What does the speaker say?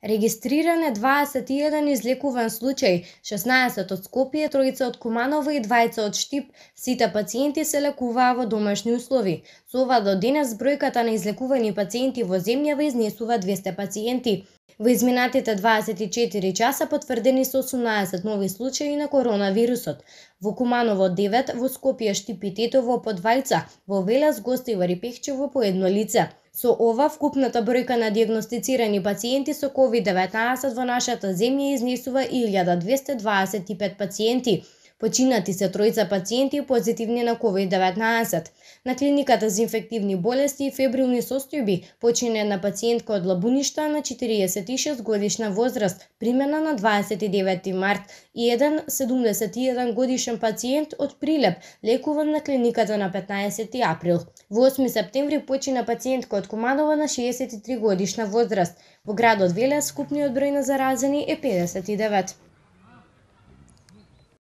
Регистриран е 21 излекуван случај, 16 од Скопје, 3 од Куманово и 2 од Штип. Сите пациенти се лекуваа во домашни услови. Со ова до денес бројката на излекувани пациенти во земјава изнесува 200 пациенти. Во изминатите 24 часа потврдени се 18 нови случаи на коронавирусот. Во Куманово 9, во Скопје, Штип и Тетово по 2, во Велес, Гостивар и Пехчево по 1 лице. Со ова, вкупната бројка на диагностицирани пациенти со COVID-19 во нашата земја изнесува 1225 пациенти. Починати се 3 пациенти позитивни на COVID-19. На клиниката за инфективни болести и фебрилни состојби почина една пациентка од Лабуништа на 46 годишна возраст, примена на 29 март, и еден 71 годишен пациент од Прилеп, лекуван на клиниката на 15 април. Во 8 септември почина пациентка од Куманово на 63 годишна возраст. Во градот Велес вкупниот број на заразени е 59.